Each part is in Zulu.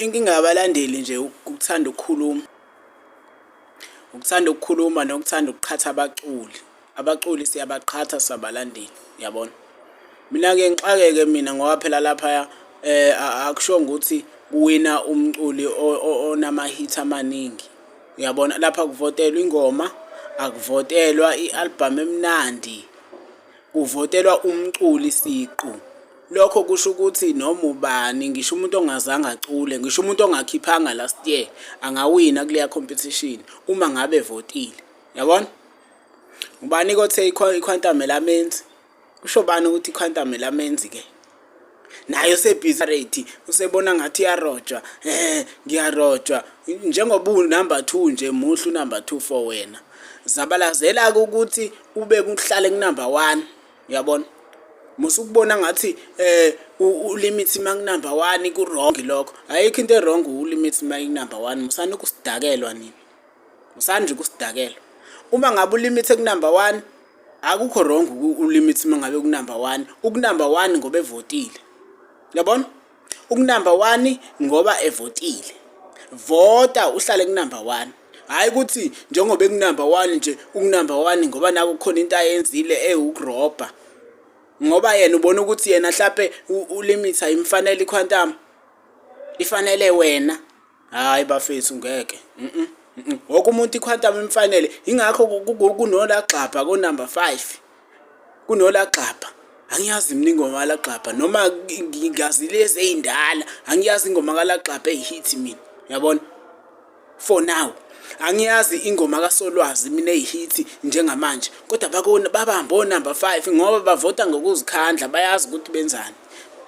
Inkinga yabalandeli nje ukuthanda ukukhuluma, ukuthanda ukukhuluma nokuthanda ukuqhatha abaculi. Abaculi siyabaqhatha sabalandeli, yabona. Mina-ke ngixakeke mina ngoba phela laphaya akushongo ukuthi kuwina umculi onama-hit amaningi, uyabona. Lapha kuvotelwa ingoma, akuvotelwa i-album emnandi, kuvotelwa umculi siqu. Lokho kusho ukuthi noma ubani, ngisho umuntu ongazange acule, ngisho umuntu ongakhiphanga last year, angawina kuleya competition uma ngabe evotile, yabona. Ubani-ke othe iQuantum elamenzi? Kusho bani ukuthi iQuantum elamenzi ke? Naye usebhizi rate, usebona ngathi iyarojwa, ngiyarojwa. Njengoba uwunamba 2 nje muhle unamba 2 for wena. Zabalazela-ke ukuthi ube uhlale kunamba 1, uyabona? Musa ukubona ngathi uLimit makunamba 1 ku-wrong lokho. Ayikho into e-wrong uLimit makunamba 1, musani ukusidakelwa nina. Musani nje ukusidakelwa. Uma ngabe uLimit ekunamba 1, akukho wrong uLimit uma ngabe kunamba 1. Ukunamba 1 ngoba evotile. Uyabona? Ukunamba 1 ngoba evotile. Vota uhlale kunamba 1. Hhayi ukuthi njengoba ekunamba 1 nje ukunamba 1 ngoba naku kukhona into ayenzile ewukurobha. Ngoba yena ubona ukuthi yena hlampe uLimit ayimfanele iQuantum. Ifanele wena. Hhayi bafethu ngeke. Wonke umuntu iQuantum imfanele. Ingakho kunolagxabha ko-number 5. Kunolagxabha. Angiyazi mina ingoma kalagxabha noma ngingazi lezi ey'ndala. Angiyazi ingoma kalagxabha eyi-hit mina, uyabona? For now. Angiyazi ingoma kaSolwazi mina eyi-hit njengamanje. Kodwa babambe o-number 5 ngoba bavota ngokuzikhandla, bayazi ukuthi benzani.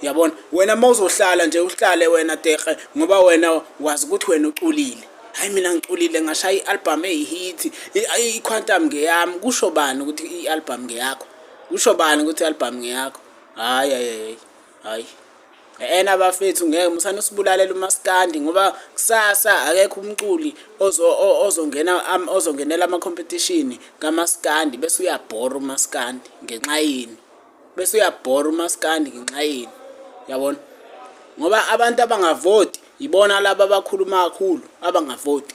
Uyabona? Wena uma uzohlala nje uhlale wena tehe ngoba wena wazi ukuthi wena uculile. Hhayi mina ngiculile ngashaya i-album eyi-hit, i-Quantum ngeyami. Kusho bani ukuthi i-album ngeyakho? Kusho bani ukuthi i-album ngeyakho? Hhayi hhayi hhayi hhayi. Ena bafethu ngeke musane usibulalela umaskandi ngoba kusasa akekho umculi ozongena ozongenela ama-competition kamaskandi bese uyabhora umaskandi ngenxa yini? Bese uyabhora umaskandi ngenxa yini? Yabona? Ngoba abantu abangavoti yibona laba abakhuluma kakhulu abangavoti.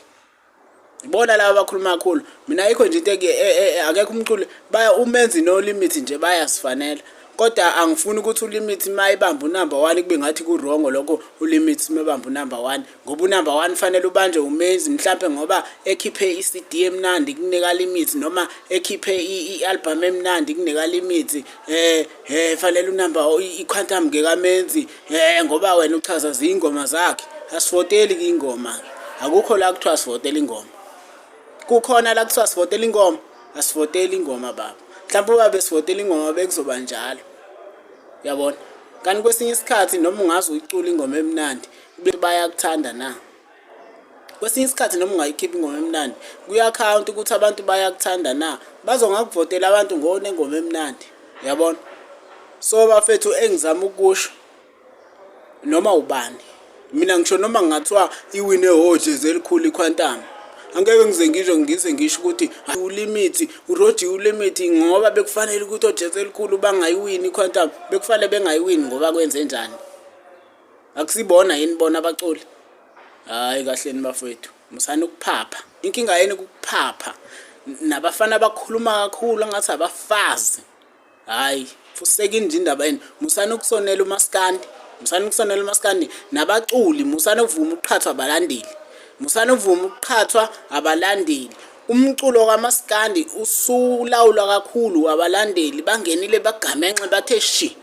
Ibona laba abakhuluma kakhulu. Mina ayikho nje into akekho umculi baya uMenzi noLimit nje bayasifanela. Kodwa angifuni ukuthi uLimit mayibamba unumber 1 kube ngathi ku-wrong lokho uLimit mebamba unumber 1 ngoba unumber 1 fanele ubanjwe uMenzi mhlampe ngoba ekhiphe i-CD emnandi kunika Limit noma ekhiphe i-album emnandi kunika Limit fanele unumber iQuantum ngekaMenzi ngoba wena uchaza zingoma zakhe. Asivoteli ke ingoma. Akukho la kuthiwa sivotela ingoma. Kukhona la kuthiwa sivotela ingoma, asivoteli ingoma baba. Mhlawumbe uba besivotela ingoma bekuzoba njalo. Uyabona? Kanti kwesinye isikhathi noma ungaze uyicule ingoma emnandi, bayakuthanda na? Kwesinye isikhathi noma ungayikhipha ingoma emnandi, kuyakhawunta ukuthi abantu bayakuthanda na? Bazongakuvotela abantu ngonengoma emnandi. Uyabona? So bafethu engizama ukusho noma ubani mina ngisho noma ngathiwa iwine hojezi elikhulu iQuantum, angeke ngize ngisho ngize ngisho ukuthi uLimit uRoji uLimit ngoba bekufanele ukuthi ojezi elikhulu bangayiwini iQuantum, bekufanele bengayiwini ngoba kwenze njani? Akusibona yini bona abaculi? Hhayi kahleni bafowethu, musani ukuphapha. Inkinga yenu ukuphapha nabafana abakhuluma kakhulu angathi abafazi. Hhayi fusekini nje indaba yenu. Musani ukusonela umaskandi, musani ukusonela umaskandi nabaculi, musani ukuvuma ukuqhathwa abalandeli, musani ukuvuma ukuqhathwa abalandeli. Umculo kamaskandi usulawulwa kakhulu abalandeli, bangenile bagamenxe bathe shi.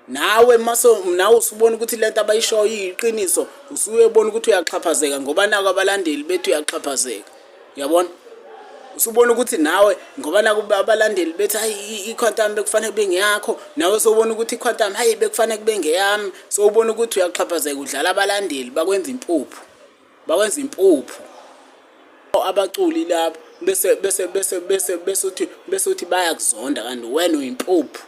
Nawe mase nawe usubona ukuthi lento abayishoyo iyiqiniso, usuyebona ukuthi uyaxhaphazeka ngoba naku abalandeli bethu uyaxhaphazeka. Uyabona? Usubona ukuthi nawe ngoba naku abalandeli bethi hayi iQuantum bekufanele kube ngeyakho, nawe sowubona ukuthi iQuantum hayi bekufanele kube ngeyami, sowubona ukuthi uyaxhaphazeka udlala abalandeli bakwenza impuphu. Bakwenza impuphu. Abaculi labo bese bese bese bese bese uthi bese uthi bayakuzonda kanti wena uyimpuphu.